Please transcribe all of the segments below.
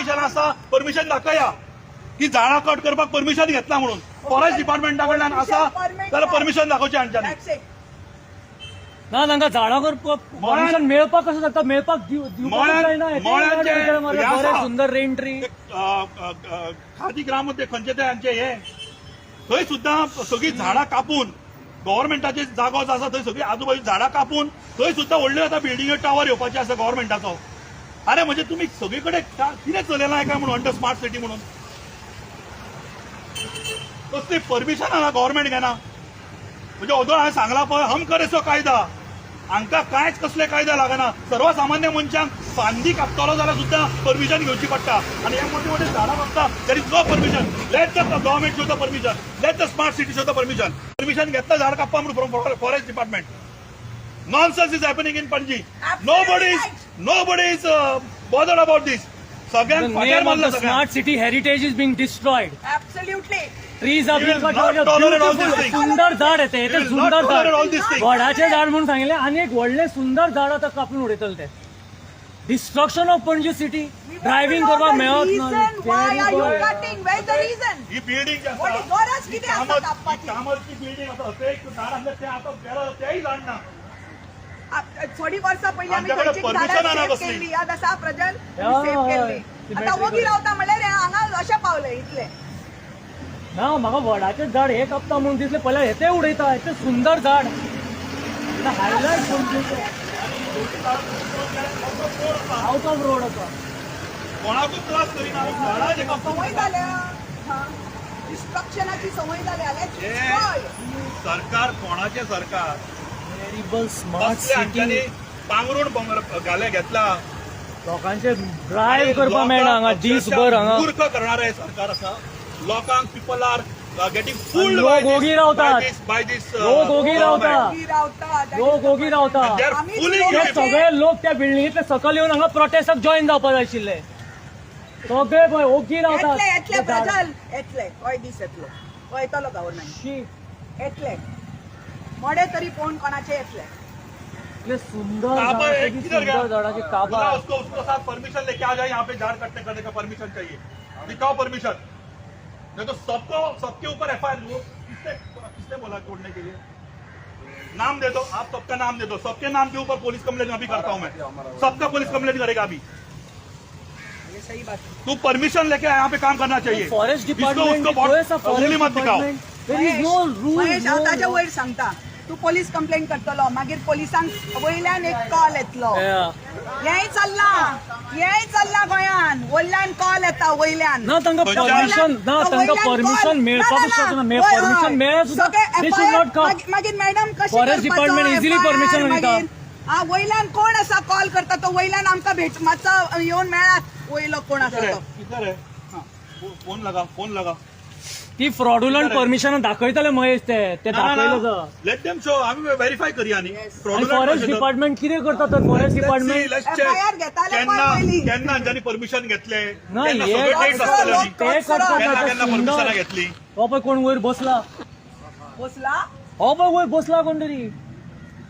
Permission आसा, permission दाखया की झाडां कट करपाक परमिशन घेतला म्हणून फॉरेस्ट डिपार्टमेंटा कडल्यान आसा जाल्यार परमिशन दाखोवचें हांच्यानी. That's it. ना, तांकां झाडां करपाक परमिशन मेळपाक कशें जाता? मेळपाक दिवपाकूच जायना. मळ्यांचे हे बरे आसा. सुंदर रेन ट्री. ते, अ, अ, अ, खादी ग्रामोद्योग खंयचे ते हांचे हे, थंय सुद्दां सगळीं झाडां कापून, गव्हर्मेंटाचे जागो जो आसा थंय सगळीं आजूबाजू झाडां कापून थंय सुद्दां व्हडल्यो आतां बिल्डिंग्यो, टावर येवपाचे आसा गव्हर्मेंटाचो. अरे, म्हणजे तुमी सगळी कडेन कितें चलयलां काय म्हणून अंडर स्मार्ट सिटी म्हणून कसली परमिशन ना गव्हर्मेंट घेना. म्हणजे ओदोळ हांवें सांगलां पळय, हम करे सो कायदा. हांकां कांयच कसले कायदा लागना. सर्वसामान्य मनशांक फांदी कापतलो जाल्यार सुद्दां परमिशन घेवची पडटा आनी हे मोठे मोठे झाडां कापता. There is no permission. Let the government show the permission. Let the smart city show the permission. Permission घेतलं झाड कापपा म्हणून from forest department. Nonsense is happening in Panaji. Nobody is bothered about this. सगळ्यांक फाट्यार मारलं सगळ्यांक. Smart city heritage is being destroyed. Absolutely. Trees are We will not tolerate all these things. सुंदर झाड येते. We ते will not सुंदर tolerate all झाड, these things. वडाचे झाड म्हणून सांगितले आणि एक व्हडलें सुंदर झाड आतां कापून उडयतले ते. Destruction of Panaji city. Driving करपाक मेळत ना. Why are you cutting? Where is the reason? He building जी आसा, What is गरज ही कितें आसा कामत कापपाची? ही कामतची बिल्डिंग आसा, थंय एक झाड आसलें, तें आतां गेलां, तेंय झाड ना. थोडी वर्सां पयलीं आमी आमच्याकडे खंयची permission झाडां ना सेव्ह कसली. केल्ली, याद आसा प्रजल? हय, सेव्ह हय. केल्ली. ती आतां बॅटरी ओगी कडेन. रावता म्हणल्यार हें हांगा अशें पावलें इतलें. ना, म्हाका वडाचें झाड हे कापता म्हणून दिसलें, पळय हेते उडयता. हें सुंदर झाड, हायलायट पणजेचें, आउट ऑफ रोड आसा. कोणाकूच त्रास करिना, झाडां जे कापता. संवय जाल्या, डिस्ट्रक्शनाची संवय जाल्या. Let's हे destroy. सरकार कोणाचें सरकार? टेरिबल स्मार्ट कसले हांच्यानी सिटी. पांगरूण घाले घेतला. लोकांचे ड्रायव्ह करपाक मेळना हांगा दीसभर हांगा. मूर्ख करणारे सरकार आसा. लोकांक, people are getting fooled. लोक ओगी रावतात. बाय दीस. लोक ओगी रावतात. ओगी रावता. That लोक is the ओगी रावता. आमी ते सगळे लोक त्या बिल्डिंगेतले सकल येवन हांगा प्रोटेस्टाक जॉईन जावपाक जाय आशिल्ले. सगळे पळय ओगी रावतात. येतले, येतले प्रजल, येतले. होय दीस येतलो, वयतलो गव्हर्मेंट. शी. येतले, मडे तरी पळोवन कोणाचे येतले. इतले सुंदर झाड, किती सुंदर झाडाचे बोला. कापा. उसको उसको साथ परमिशन लेके आ जाए. यहाँ पे झाड़ कटने करने का परमिशन चाहिए, दिखाओ परमिशन, नहीं तो सबको, सबके ऊपर एफआईआर. वो किसने किसने बोला तोड़ने के लिए? नाम दे दो आप, सबका नाम दे दो. सबके नाम के ऊपर पुलिस कंप्लेंट अभी करता हूं मैं. सबका पुलिस कंप्लेंट करेगा अभी. हे सही बात. तू परमिशन लेके यहाँ पे काम करना चाहिए. फॉरेस्ट इसको डिपार्टमेंट, उसको बहुत उंगली मत दिखाओ. There is no rule. Mahesh, हांव ताच्या वयर सांगता, तूं पोलीस कंप्लेंट करतलो, मागीर पोलिसांक वयल्यान एक कॉल येतलो. हेंय चल्लां, हेंय चल्लां गोंयान. वयल्यान कॉल येता, वयल्यान. ना, तांकां परमिशन ना, तांकां परमिशन मेळपाकूच शकना. परमिशन मेळ्ळ्यार सुद्दां they should not come. मागीर मॅडम कशें? Forest department easily permission दिता. हा, वयल्यान कोण आसा कॉल करता तो, वयल्यान आमकां भेट, मातसो येवन मेळात, वयलो कोण आसा किधर है? तो. किधर है? फोन लगा, फोन लगा. ती फ्रॉड्युलंट परमिशन दाखयतले महेश, ते ते दाखयले. Let them show, आम्ही व्हेरीफाय करूया. आणि आणि फॉरेस्ट डिपार्टमेंट कितें करता तर? फॉरेस्ट डिपार्टमेंट FIR घेताले केन्ना पळय पयलीं. केन्ना हांच्यानी परमिशन घेतले, ना, केन्ना, हे सगळे डेट्स आसतले न्ही. ते केन्ना करतात. केन्ना परमिशनां घेतली. हो पळय, कोण वयर बसला. बसला. हो पळय, वयर बसला कोण तरी.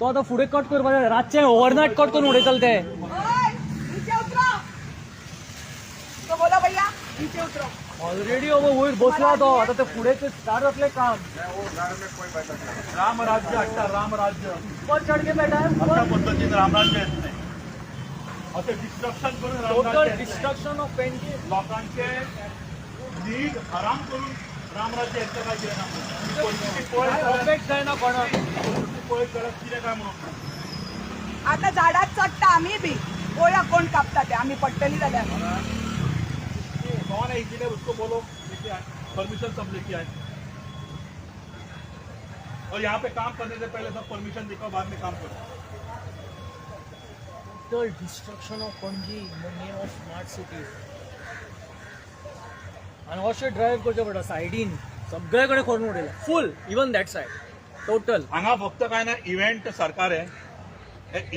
तो आतां फुडें कट करपाक जाय. रातचे ओव्हरनायट कट करून उडयतले ते. ओय, नीचे उतरो. तो बोलो, भैया, नीचे उतरो. ऑलरेडी हो पळय, वयर बसला तो. आतां ते फुडें ते स्टार्ट जातलें काम. राम राज्य हाडटा, राम राज्य. वर चढ के बेटा. अशा पद्दतीन रामराज्य येतलें? अशें डिस्ट्रक्शन करून टोटल रामराज्य येतलें? Destruction of Panaji. लोकांचे न्हीद हराम करून रामराज्य येतलें काय कितें ना? परिस्थिती पळयत जाल्यार अफेक्ट जायना कोणाक. परिस्थिती पळयत जाल्यार कितें काय म्हणून. आता झाडात चडटा आमी बी. पळोवया कोण कापता ते, आमी पडटली जाल्यार. कौन है इंजीनियर, उसको बोलो लेके आए, परमिशन सब लेके आए और यहाँ पे काम करने से पहले सब परमिशन दिखाओ, बाद में काम करो. Total destruction of Panaji in the name of smart city. आनी अशें ड्रायव्ह करचें पडटा, सायडीन सगळे कडेन करून उडयला, full, even that side total. हांगा फक्त काय ना, इव्हेंट सरकार आहे.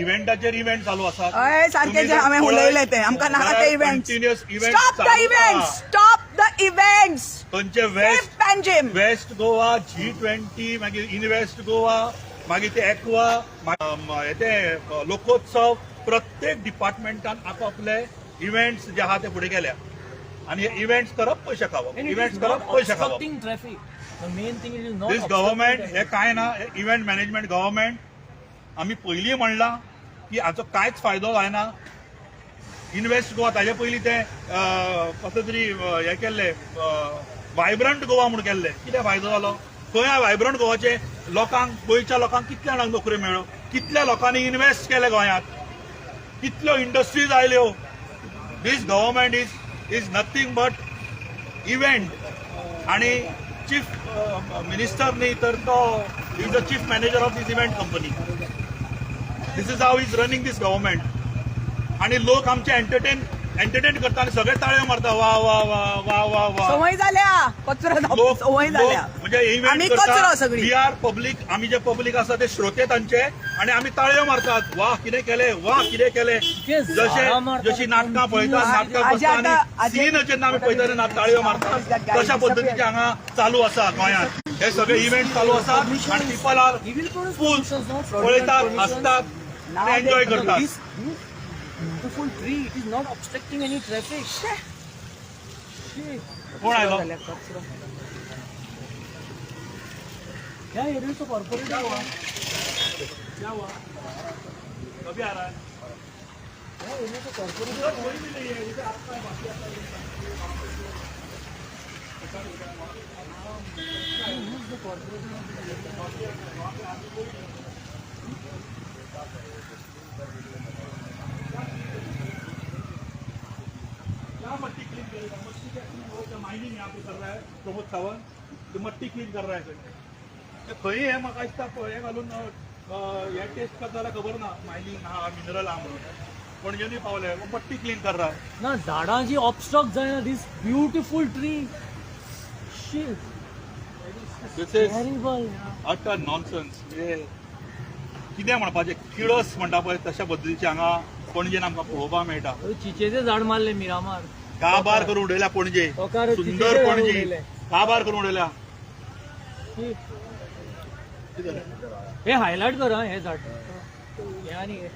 इव्हेंटाचेर इव्हेंट चालू आसात. हय, सारकें जे हांवें उलयलें तें. आमकां नाका ते events. Continuous event. Stop the events, stop the events. खंयचे वेस्ट पणजीम. वेस्ट गोवा, जी 20, मागीर इनवेस्ट गोवा, मागीर ते एक्वा, ते लोकोत्सव, प्रत्येक डिपार्टमेंटान आपापले इव्हेंट्स जे आहा ते फुडें गेल्या. आणि हे इव्हेंट्स करप, पयशे खावप, इव्हेंट्स करप, पयशे खावप. Traffic, the main thing is not this government हे काय ना, हे इव्हेंट मॅनेजमेंट गव्हर्मेंट. आमी पयलीं म्हणलां की हाचो कांयच फायदो जायना. इन्व्हेस्ट गोवा, ताजे पयलीं ते कसले तरी हे केल्ले, वायब्रंट गोवा म्हूण केल्ले. कितें फायदो जालो खंय? वायब्रंट गोवाचे लोकांक, गोंयच्या लोकांक कितल्या जाणांक नोकऱ्यो मेळ्ळ्यो? कितल्या लोकांनी इन्व्हेस्ट केले गोंयांत? कितल्यो इंडस्ट्रीज आयल्यो? This government is nothing but event. आणि चीफ मिनिस्टर न्ही तर तो is the chief manager of this event company. This is how is running this government. आणि लोक आमचे एंटरटेन करता आणि सगळे ताळयो मारता, वा वा वा वा वा वा. संवय जाल्या कचरो जावप, लोक संवय जाल्या. लोक म्हणजे आमी इव्हेंट कचरो सगळी. We R public. आमी जे पब्लीक आसा ते श्रोते तांचे आणि आमी ताळयो मारतात, वा कितें केले, वा कितें केले. ते जशे झाडां मारतात. जशी नाटकां पळयतात, नाटकां आजी बसता आता- आनी सीन जेन्ना आमी पळयता तेन्ना ताळयो मारतात, तशा पद्दतीचे हांगा चालू आसा गोंयांत. हे सगळे इव्हेंट चालू आसा आणि पिपल आर फुल, पळयतात, हसतात आणि एन्जॉय करतात. This beautiful tree, it is not obstructing any traffic. Shit. कोण आयलो? जाल्या कचरो. ह्या एरियाचो कॉर्पोरेटर. क्या हुआ? कभी आ रहा है? ह्या एरियाचो कॉर्पोरेटर. उधर कोई भी नहीं है, इधर आपका है, बाकी आपका नहीं. क्या मट्टी क्लीन करेगा? मट्टी क्या क्लीन होगा? माइनिंग यहाँ पे कर रहा है प्रमोद सावंत, तो मट्टी क्लीन कर रहा है खंय. ते खंय हे म्हाका दिसता हे घालून हे टेस्ट करता जाल्यार खबर ना मायनिंग आहा, मिनरल आहा म्हणून. पणजेनूय पावले, मट्टी क्लीन कर रहा है. ना, झाडां जी ऑबस्ट्रक्ट जायना this beautiful tree. Shit. This is terrible. Utter nonsense. म्हणजे कितें म्हणपाचें, किळस म्हणटा पळय तशा पद्दतीचे हांगा पणजेन आमकां पळोवपाक मेळटा. चिचेचे झाड मारले मिरामार. काबार करून उडयल्या पणजे. तोकार सुंदर चिचेचे झाड पणजी उडयले. काबार करून उडयल्या. Shit. हे हायलायट कर हा, हे झाड हे आनी हे.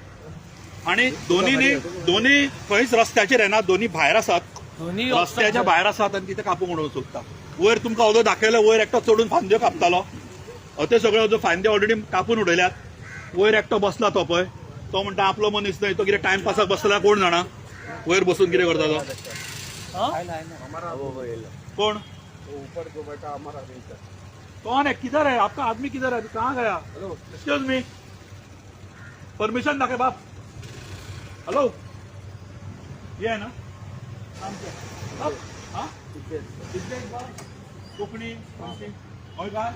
आणि दोन्ही दोन्ही खंयच रस्त्याचेर येना, दोन्ही भायर आसात. दोन्ही रस्त्याच्या भायर आसात आनी तिथे कापूंक उडोवंक सोदता. वयर तुमकां अदो दाखयलो, वयर एकटो चडून फांद्यो कापतालो. ते सगळे अजून फांदे ऑलरेडी कापून उडयल्यात. वयर एकटो बसला तो पळय, तो म्हणटा आपलो मनीस न्हय तो, कितें टायमपासाक बसला कोण जाणा, वयर बसून कितें करता तो. हा? कोण कौन है? किधर है आपका आदमी? किधर है? कहाँ गया? Excuse me, permission दाखय बाप. हॅलो, ये है ना? नाम क्या है? बाप, हाँ? कोंकणी हय काय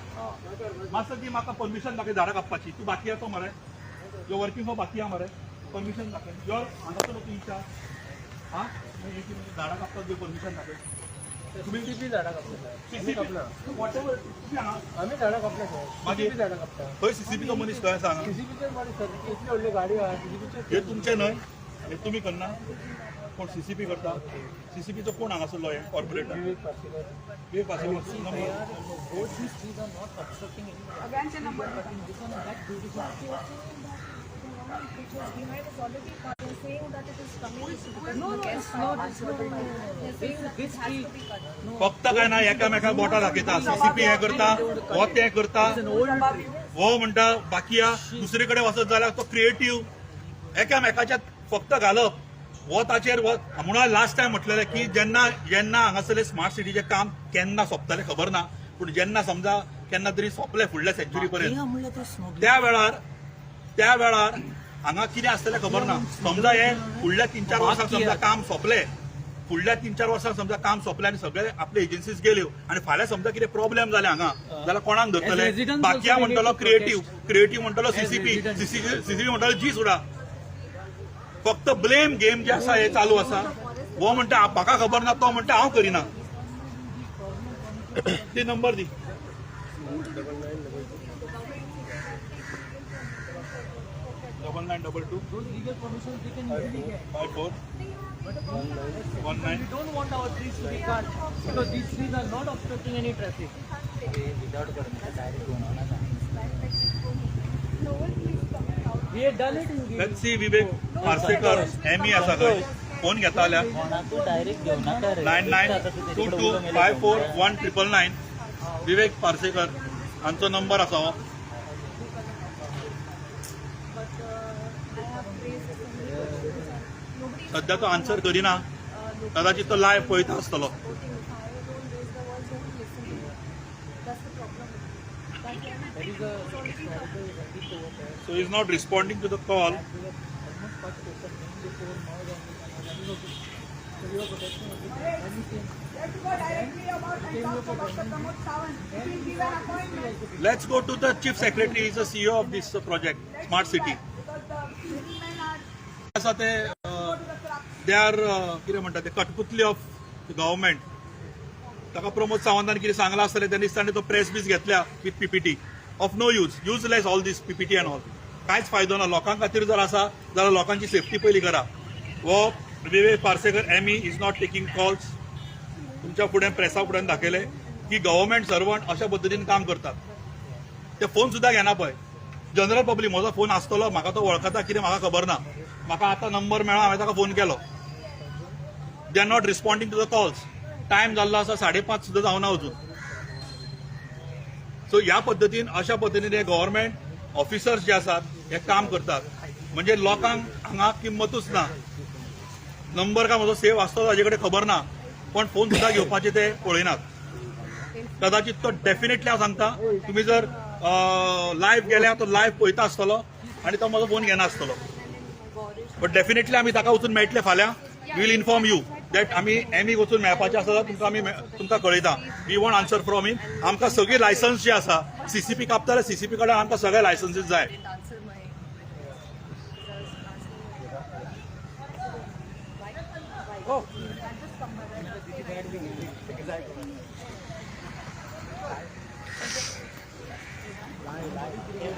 मातसो ती म्हाका परमिशन दाखय झाडां कापपाची. तूं बाकियाचो मरे? You working for बाकिया मरे? परमिशन दाखय. Your हांगासर तूं इन्चार्ज. हा, झाडां कापपाक परमिशन दाखय. सीसीपी झाडां कापता. सीसीपी वॉटेवर, तुम्ही हांगा आम्ही झाडां कापल्या साहेब. मागीर? CCP झाडां कापता. खंय सीसीपीचो मनीस खंय आसा हांगा? सीसीपीचे गाडी सर, इतली व्हडली गाडी आहा सीसीपीचे. हे तुमचे न्हय, हे तुमी करना. कोण सीसीपी करता? सीसीपीचो कोण हांगासरलो हे corporator? Vivek Parsekar. Vivek Parsekar. Both these trees are not obstructing any सगळ्यांचे number. This one, that beautiful. Behind is already saying that it is coming. No, no, it's not. It's not. This, this tree. No, फक्त काय ना, एकामेकाक बोटां दाखयता, CCP हे करता, हो ते करता. It's an old tree. हो म्हणटा बाकिया, दुसरे कडेन वचत जाल्यार तो क्रिएटीव. एकामेकाच्या फक्त घालप हो ताचेर. हो म्हणून लास्ट टायम म्हटलेलें की जेन्ना जेन्ना हांगासरलें स्मार्ट सिटीचें काम केन्ना सोंपतलें खबर ना, पूण जेन्ना समजा केन्ना तरी सोंपलें फुडल्या सेंच्युरी पर्यंत, हे म्हणल्यार तो स्मगलिंग. त्या वेळार हांगा कितें आसतलें खबर ना. समजा हे फुडल्या 3-4 वर्सां समजा काम सोंपलें, फुडल्या 3-4 वर्सां समजा काम सोंपलें आनी सगळे आपले एजन्सीज गेल्यो आनी फाल्यां समजा कितें प्रॉब्लेम जाले हांगा जाल्यार कोणाक धरतले? As residents बाकिया also we need म्हणटलो to creative, protest. Creative म्हणटलो As CCP, residents. CCP म्हणटलो जी सोडा. फक्त ब्लेम गेम जे आसा हे चालू आसा. हो म्हणटा म्हाका खबर ना, तो म्हणटा हांव करिना. ती number the. 9922. Those legal permissions they can easily get. 5419. We don't want our trees to be cut because these trees are not obstructing any traffic. We had done it in Let's see, Vivek Parsekar ME आसा खंय. Phone घेता जाल्यार कोणाकूय direct घेवनाका रे. 9922541999, विवेक पार्सेकर हांचो number आसा हो. But I have raised so many questions and nobody is सध्या तो आन्सर करिना. कदाचित तो लायव्ह पळयता आसतलो. supporting. If I don't raise the voice, they won't listen to me. That's the problem. That's why it's already So is not responding to the call. Let's go directly about and talk to Dr. Pramod Sawant. He will give an appointment. Let's go to the chief secretary, is the CEO of this project, Let's smart do city. that, because the middlemen are आसा ते go to the crux. They are कितें म्हणटा ते, कठपुतली of government. ताका प्रमोद सावंतान कितें सांगलां आसतलें तेन्ना ताणें तो प्रेस बीस घेतल्या with PPT of no use, useless all this PPT and all. कांयच फायदो ना. लोकां खातीर जर आसा जाल्यार लोकांची सेफ्टी पयली करा. हो Vivek Parsekar ME is not taking calls. तुमच्या फुडें प्रेसा फुड्यान दाखयलें की गव्हर्मेंट सर्वंट अशा पद्दतीन काम करतात. ते फोन सुद्दां घेना पळय. जनरल पब्लीक म्हजो फोन आसतलो, म्हाका तो वळखता कितें म्हाका खबर ना. म्हाका आतां नंबर मेळ्ळो, हांवें ताका फोन केलो. They are not responding to the calls. Time जाल्लो आसा, 5:30 सुद्दां जावना अजून. सो ह्या पद्दतीन, अशा पद्दतीन हे गव्हर्मेंट ऑफिसर्स जे आसात हे काम करतात. म्हणजे लोकांक हांगा किंमतूच ना. नंबर काय म्हजो सेव आसतो ताजे कडेन खबर ना, पण फोन सुद्दां घेवपाचे ते पळयनात. कदाचित तो डेफिनेटली हांव सांगता, तुमी जर लायव्ह गेल्या तो लायव्ह पळयता आसतलो आनी तो म्हजो फोन घेना आसतलो. बट डेफिनेटली आमी ताका वचून मेळटले फाल्यां. Will inform you that आमी एमीक वचून मेळपाचें आसा जाल्यार तुमकां आमी तुमकां कळयता. We want answer from him. आमकां सगळी लायसन्स जी आसा, सीसीपी कापता जाल्यार सीसीपी कडेन आमकां सगळे लायसन्सीस जाय. Didn't answer my because I was asking why why I just come by.